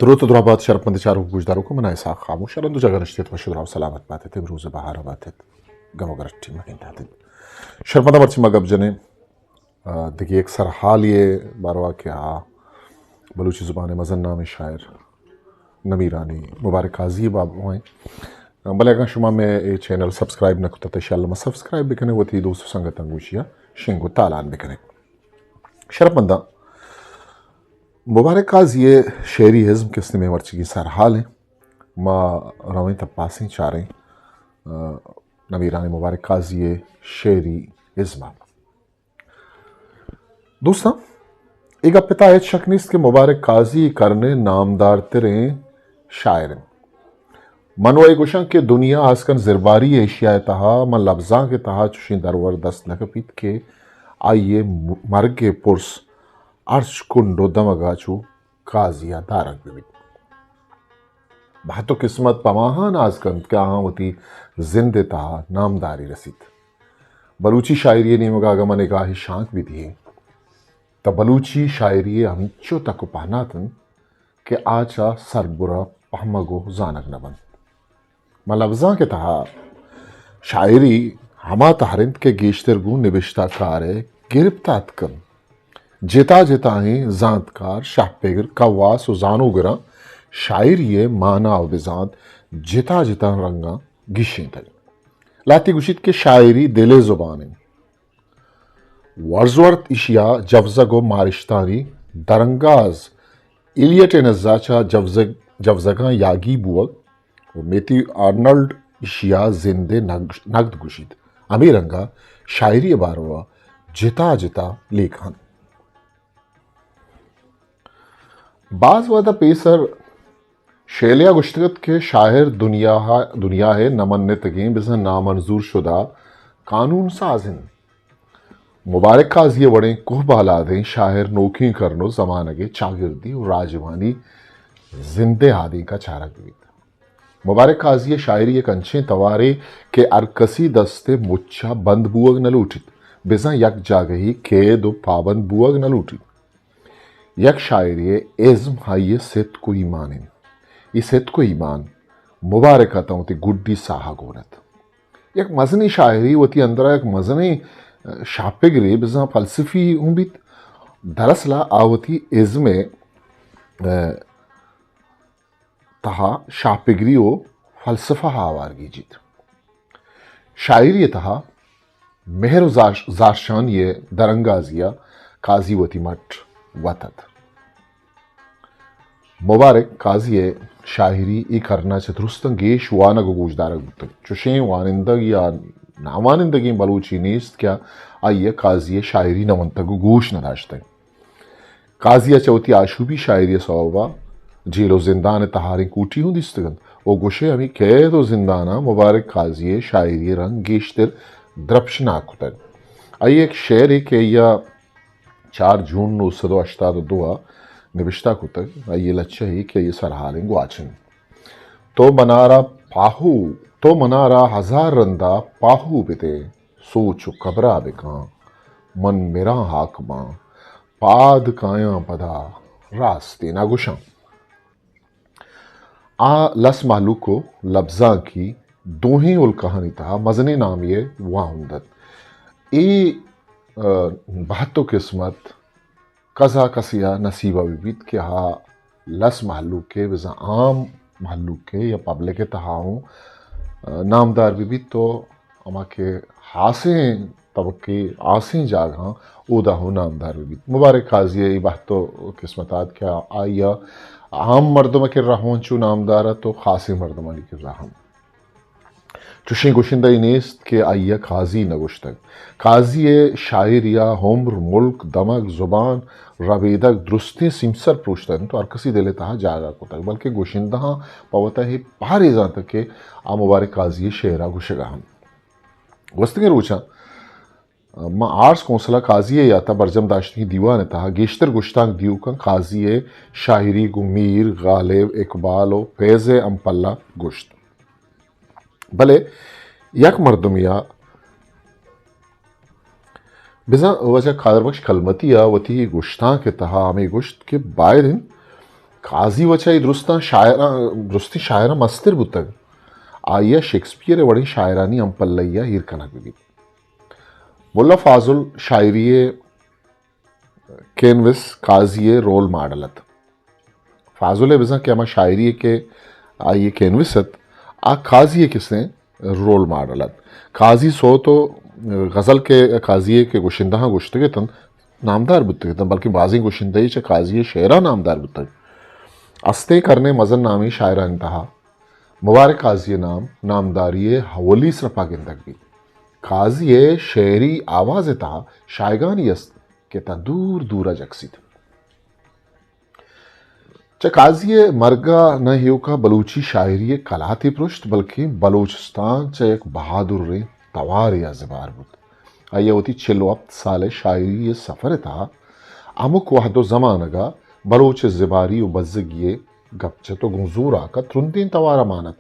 دروت و درابات شرپمند چاروک گوشداروک، من اسحاق خاموش، ہر دو جگہ نشتیت وش و دراہ و سلامت باتیت، امروز بہار باتیت، گم و گرٹی مگنداتیت۔ شرپمند مرچی ما گپ جنیں، آ، دگہ یک سرحالی باروا کہ آ بلوچی زبان مزن نامیں شاعر نمیرانی مبارک قاضی باب ہیں۔ بلے اگاں شما میں اے چینل سبسکرائب نہ کتا تو انشاءاللہ ما سبسکرائب بکنے، وتی دوست و سنگتاں گوشیا شنگ و تالان بکنے۔ شرپمنداں، مبارک قاضی ءِ شعری ازم کہ است مئے مرچیگیں سرحال ایں۔ ما رویں تپاسیں چاریں، آ، نمیرانیں مبارک قاضی ءِ شعری ازم ءَ۔ دوستاں، اے گپ ءِ تہا ہچ شک نیست کہ مبارک قاضی کرن ءِ نامدارتریں شاعر ایں۔ من وَ اے گوشاں کہ دنیا آسکن زرباری ایشیا ءِ تہا من لبزانک ءِ تہا چوشیں درور دست نہ کپیت کہ آئی ءِ مرگ ءِ پرس ہرچ کنڈ و دمگ ءَ چو قاضی ءَ دارگ بہ بیت۔ بہت و قسمت پہ آہاں ناز کنت کہ آہاں وتی زند ءِ تہا نامداری رسیت۔ بلوچی شاعری ءِ نیمگ ءَ اگاں ما نگاہے شانک بہ دییں، تہ بلوچی شاعری ءِ ہمینچو تک و پہنات انت کہ آ چہ سربر ءَ پہمگ و زانگ نہ بنت۔ ماں لبزانک ءِ تہا شاعری ہما تہر انت کہ گیشتر گوں نبشتہ کار ءِ گرپت ءَ اتک انت۔ جتا جتائیں زانتکار، شہپگر، کواس و زانوگراں شاعری ءِ مانا و بزانت جتا جتا رنگاں گیشینتگ۔ لہتے گوشیت کہ شاعری دل ءِ زبان انت۔ ورڈزورتھ ایشیا جوزگ و مارشتانی درانگاز، ایلیٹ ءِ نزا چہ جوزگ، جوزگاں یاگی بوگ و میتیو آرنلڈ ایشیا زند ءِ نگ-، نگد گوشیت۔ ہمے رنگا شاعری ءِ باروا جتا جتا لیکہ انت۔ باز وہدا پیسر شیلے ءَ گوشتگ ات کہ شاعر دنیا ءَ، دنیا ءِ نہ منتگیں بزاں نامنظور شدہ قانون ساز انت۔ مبارک قاضی ءِ وڑیں کوہ بالادیں شاعر نوکیں کرن و زمانگ ءِ چاگردی و راجوانی زند ءِ آدینک ءَ چارگ بہ بیت۔ مبارک قاضی ءِ شاعری یک انچیں توارے کہ ہر کسی دست ءِ مچ ءَ بند بوگ نہ لوٹیت، بزاں یک جاگہے قید و پابند بوگ نہ لوٹیت۔ یک شاعرے ءِ ازم آئی ءِ ستک و ایمان انت۔ اے ستک و ایمان مبارک ءَ تاں وتی گڈی ساہ ءَ گون ات۔ یک مزنیں شاعرے وتی اندر ءَ یک مزنیں، ءَ، شاپگرے بزاں فلسفی اوں بیت۔ دراصل ءَ آ وتی ازم ءِ، ءَ، تہا شاپگری و فلسفہ ءَ آوار گیجیت۔ شاعری ءِ تہا مہر و زار-، زارشانی ءِ درانگازی ءَ قاضی وتی مٹ وت ات۔ مبارک قاضی ءِ شاعری اے کرن ءَ چہ درستاں گیش وانگ و گوشدارگ بوتگ۔ چوشیں وانندگ یا ناوانندگیں بلوچے نیست کہ آئی ءَ قاضی ءِ شاعری نہ ونتگ و گوش نہ داشتگ۔ قاضی ءَ چہ وتی آشوبی شاعری ءِ سوب ءَ جیل و زندان ءِ تہاریں کوٹی ہوں دیستگ انت و گوشے ہمے قید و زندان ءَ مبارک قاضی ءِ شاعری ءِ رنگ گیشتر درپشناک کتگ۔ آئی ءِ یک شعرے کہ آئی ءَ چار جون نو سد و ہشتاد و دو ءَ نبشتہ کتگ، آئی ءِ لچہ اے کہ آئی ءِ سرحالیں گواچن۔ تو منارا پاہو، تو منارا ہزار رندا پاہو بدے، سوچ و کبرا بکاں، من مراں ہاک باں، پاد کایاں پدا راستے نہ گوشاں۔ آ لس مہلوک و لبزانکی دوہیں الکہانی تہا مزنیں نامے ءِ واہند ات۔ اے، ءَ، بہت و قسمت کزا کسے ءَ نصیب ءَ بہ بیت کہ آ لس مہلوک ءِ بزاں عام مہلوک ءِ یا پبلک ءِ تہا ہوں، ءَ، نامدار بہ بیت تو ہما کہ ہاسیں طبقے، ہاسیں جاگہاں اودا ہوں نامدار بہ بیت۔ مبارک قاضی ءِ اے بہت و قسمت ات کہ آئی ءَ عام مردم ءِ کرا ہوں انچو نامدار ات و خاصیں مردمانی کرا ہم۔ چوشیں گشندہ ئے نیست کہ آئی ءَ قاضی نہ گوشتگ۔ قاضی ءِ شاعری ءَ عمر، ملک، دمگ، زبان، ربیدگ درستیں سیمسر پروشتگ انت و ہر کسی دل ءِ تہا جاگہ کتگ، بلکہ گشندہاں پہ وتا اے پہرے زانتگ کہ آ مبارک قاضی ءِ شعر ءَ گوشگ ءَ انت۔ گوستگیں روچاں ما آرٹس کونسل ءَ قاضی ءِ یات ءَ برجم داشتگیں دیوان ءِ تہا گیشتر گشتانک دیوکاں قاضی ءِ شاعری گوں میر، غالب، اقبال و فیض ءِ ہمپل ءَ گوشت۔ بلے یک مردمے ءَ بزاں واجہ قادر بخش کلمتی ءَ وتی گشتانک ءِ تہا ہمے گوشت کہ باید انت قاضی وَ چہ اے درستاں شاعراں، درستیں شاعراں مستر بوتگ۔ آئی ءَ شیکسپیئر ءِ وڑیں شاعرانی ہم پلہ ءَ ایر کنگ بہ بیت۔ ملا فاضل شاعری ءِ کینوس قاضی ءِ رول ماڈل اَت۔ فاضل ءِ بزاں کہ ہما شاعری کہ آئی ءِ کینوس اَت، آ قاضی ءِ کسیں رول ماڈل اَت۔ قاضی سوت ءُ غزل کہ قاضی ءِ کہ گشندہاں گوشتگ اَت اَنت، نامدار بوتگ اَت اَنت، بلکیں بازیں گشندہے چہ قاضی ءِ شعراں نامدار بوتگ۔ استیں کرن ءِ مزن نامیں شاعرانی تہا مبارک قاضی ءِ نام نامداری ءِ اولی سرپا گندگ بیت۔ قاضی ءِ شعری آواز ءِ تہا شایگانی است کہ تا دور دور ءَ جکسیت۔ چہ قاضی ءِ مرگ ءَ نہ ایوک ءَ بلوچی شاعری ءِ کلاتے پرشت، بلکیں بلوچستان چہ یک بہادریں توارے ءَ زبہر بوت۔ آئی ءَ وتی چل ءُ ہپت سال ءِ شاعری ءِ سفر ءِ تہا ہمک وہد ءُ زمانگ ءَ بلوچ ءِ زبہری ءُ بزگی ءِ گپ جت ءُ گوں زوراک ءَ ترندیں توار ءَ مان اَت۔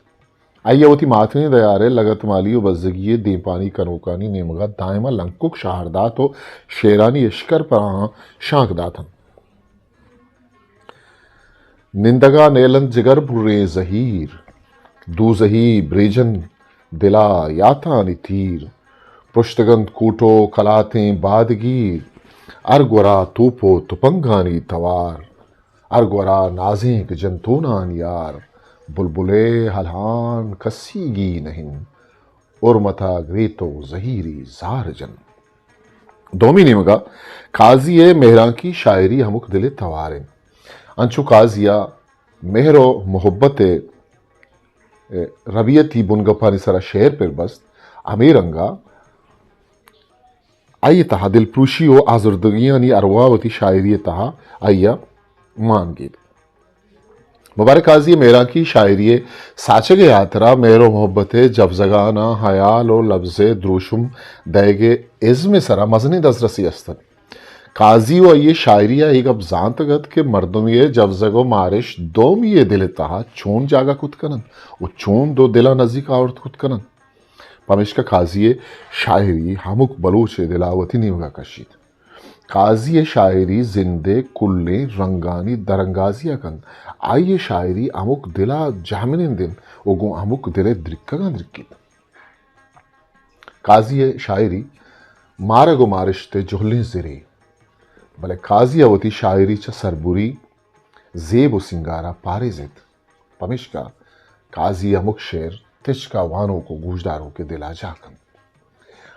آئی ءَ وتی ماتیں دیار ءِ لگتمالی ءُ بزگی ءِ دیمپانی کنوکانی نیمگ ءَ دائم ءَ لنکک شہار دات ءُ شعرانی اشکر پر آہاں شانک دات اَنت۔ نندگ ءَ نیل اَنت جگر پریں زہیر، دوزہی بریجن دل ءَ یاتانی تیر، پرشتگ اَنت کوٹ ءُ کلاتیں بادگیر، ہر گور ءَ توپ ءُ تپنگانی توار، ہر گور ءَ نازینک جنتونانی ہار، بلبل ءِ ہلہان کسیگی نہ اِنت، ارمت ءَ گریت ءُ زہیری زار جنت۔ دومی نیمگ ءَ قاضی ءِ مہرانکی شاعری ہمک دل ءِ توار اِنت۔ انچو قاضی ءَ مہر ءُ محبت ءِ، ءِ ربیتی بنگپانی سرا شعر پر بست، ہمے رنگ ءَ آئی ءِ تہا دلپروشی ءُ آزردگیانی ارواہ وتی شاعری ءِ تہا آئی ءَ مان گیت۔ مبارک قاضی ءِ مہرانکی شاعری ءِ ساچگ ءِ ہاترا مہر ءُ محبت ءِ جبزگاناں ہیال ءُ لبز ءِ دروشم دئیگ ءِ ازم ءِ سرا مزنیں دزرسی است اَت۔ قاضی ءُ آئی ءِ شاعری ءَ اے گپ زانتگ اَت کہ مردمے ءِ جبزگ ءُ مارشت دومی ءِ دل ءِ تہا چون جاگہ کت کن اَنت ءُ چون دو دلاں نزیک آورت کت کن اَنت۔ پمیشکا قاضی ءِ شاعری ہمک بلوچ ءِ دل ءَ وتی نیمگ ءَ کشیت۔ قاضی ءِ شاعری زند ءِ کلیں رنگانی درانگازی ءَ کنت۔ آئی ءِ شاعری ہمک دل ءَ جہمنند اِنت ءُ گوں ہمک دل ءِ درکگاں درکیت۔ قاضی ءِ شاعری مارگ ءُ مارشت ءِ جہلیں زرے، بلے قاضی ءَ وتی شاعری چہ سربری، زیب ءُ سینگار ءَ پاریزیت۔ پمیشکا قاضی ءِ ہمک شعر تچک ءَ وانوک ءُ گوشداروک ءِ دل ءَ جاہ کنت۔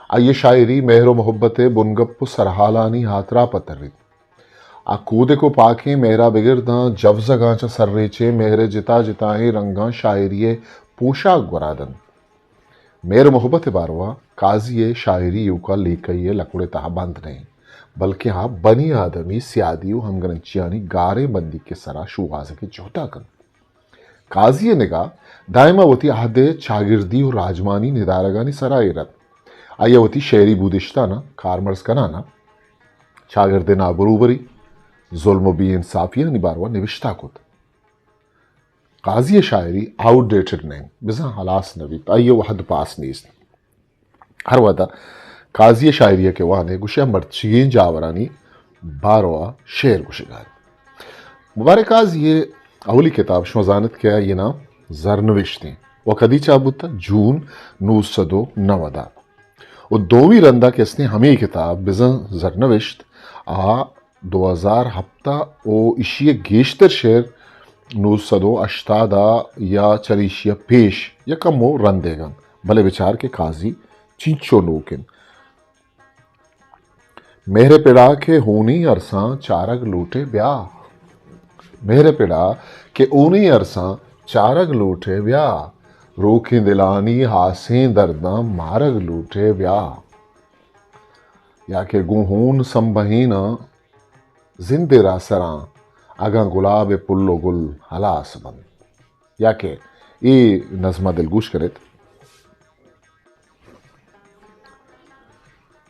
آئی ءِ شاعری مہر ءُ محبت ءِ بنگپ ءُ سرحالانی ہاترا پہ تریت۔ آ کودک ءُ پاکیں مہر ءَ بگر داں جبزگاں چہ سرریچیں مہر ءِ جتا جتائیں رنگاں شاعری ءِ پوشاک گورا دنت۔ مہر ءُ محبت ءِ باروا قاضی ءِ شاعری ایوکا لیکہی ءِ لکڑ ءِ تہا بند نہ اِنت، بلکیں آ بنی آدمی سیادی ءُ ہمگرنچیانی گاریں بندیک ءِ سرا شوہازگ ءِ جہد ءَ کنت۔ قاضی ءِ نگاہ دائم ءَ وتی عہد ءِ چاگردی ءُ راجمانی ندارگانی سرا ایر اَت۔ آئی ءَ وتی شعری بودشتاناں کارمرز کنان ءَ چاگرد ءِ نابروبری، ظلم ءُ بے انصافیانی باروا نبشتہ کت۔ قاضی ءِ شاعری آؤٹ ڈیٹڈ نہ اِنت، بزاں ہلاس نہ بیت، آئی ءِ وہد پاس نیست۔ ہر وہد ءَ قاضی ءِ شاعری ءَ کہ وان ئے، گوش ئے آ مرچیگیں جاورانی باروا شعر گوشگ ءَ اِنت۔ مبارک قاضی ءِ اولی کتاب شما زان ات کہ آئی ءِ نام زرنوشت اِنت ءُ کدی چاپ بوتگ؟ جون نو سد ءُ نود ءَ۔ ءُ دومی رند ءَ کہ استیں ہمے کتاب بزاں زرنوشت آ دو ہزار ہپت ءَ ءُ ایشی ءِ گیشتر شعر نو سد ءُ ہشتاد ءَ یا چریشی ءَ پیش یا کمو رندیگ اَنت، بلے بچار کہ قاضی چینچو نوک اِنت۔ مہر ءِ پڑا کہ ہونیں ارساں چارگ لوٹ ئے بیا۔ مہر ءِ پڑا کہ ہونیں ارساں چارگ لوٹ ئے بیا۔ روکیں دلانی ہاسیں درداں مارگ لوٹ ئے بیا۔ یا کہ گوں ہون سمبہیناں زند ءِ راہ سراں، اگاں گلاب ءِ پل ءُ گل ہلاس بنت۔ یا کہ اے نظم ءَ دلگوش کن ات۔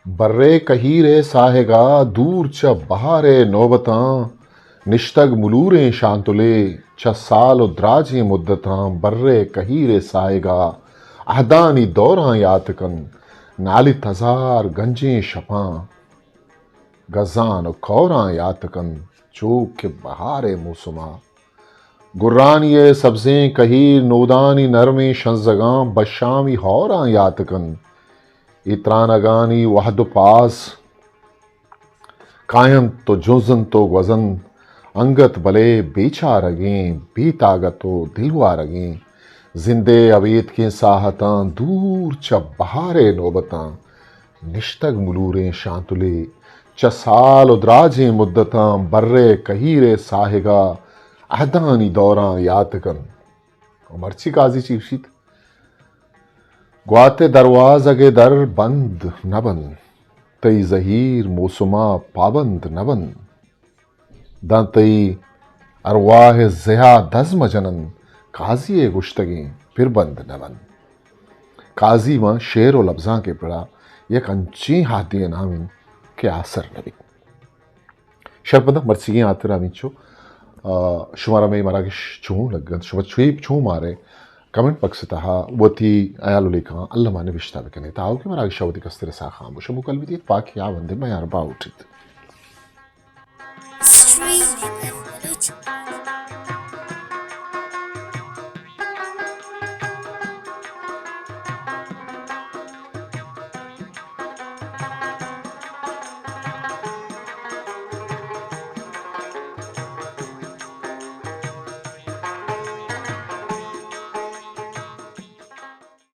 برے کہیر ءِ ساہگ ءَ دور چہ بہار ءِ نوبتاں، نشتگ ملوریں شانتلے چہ سال ءُ دراجیں مدتاں۔ برے کہیر ءِ ساہگ ءَ عہدانی دوراں یات کن، نالیت ہزار گنجیں شپاں۔ گزان ءُ کوراں یات کن، چو کہ بہار ءِ موسم ءَ گرانی ءِ سبزیں کہیر، نودانی نرمیں شنزگاں، بشامی ہوراں یات کن۔ اے ترانگانی وہد و پاس کاینت و جنزنت و گوزنت، انگت بلے بیچارگیں، بے تاگت و دلوارگیں۔ زندے ابیتکیں ساہتاں دور چہ بہارے نوبتاں، نشتگ ملوریں شانتلے چہ سال و دراجیں مدتاں، برے کہیرے ساہگا عہدانی دوراں یات کن۔ و مرچی قاضی چی گوشیت؟ گوات ءِ دروازگ ءِ در بند نہ بنت، تئی زہیر موسم ءَ پابند نہ بنت، داں تئی ارواہ ءِ زہ ءَ دزم جننت، قاضی ءِ گوشتگیں پر بند نہ بنت۔ قاضی ماں شعر و لبزانک ءِ پڑا یک انچیں حادے ءِ نام انت کہ آسر نہ بیت۔ شرپداں مرچیگیں ہاترا ہمینچو، آ، شمارا مئے مراگش چون لگنت، شما چوی چون مارے کمنٹ باکس ءِ تہا وتی ہیال و لیکہاں الما نبشتہ بکنے۔ تاں آؤکیں مراگش ءَ وتی کستر ءِ ساہ ءَ ہاموش ءُ موکل بدیت، پاک یاب اندے میار باہوٹ ایت۔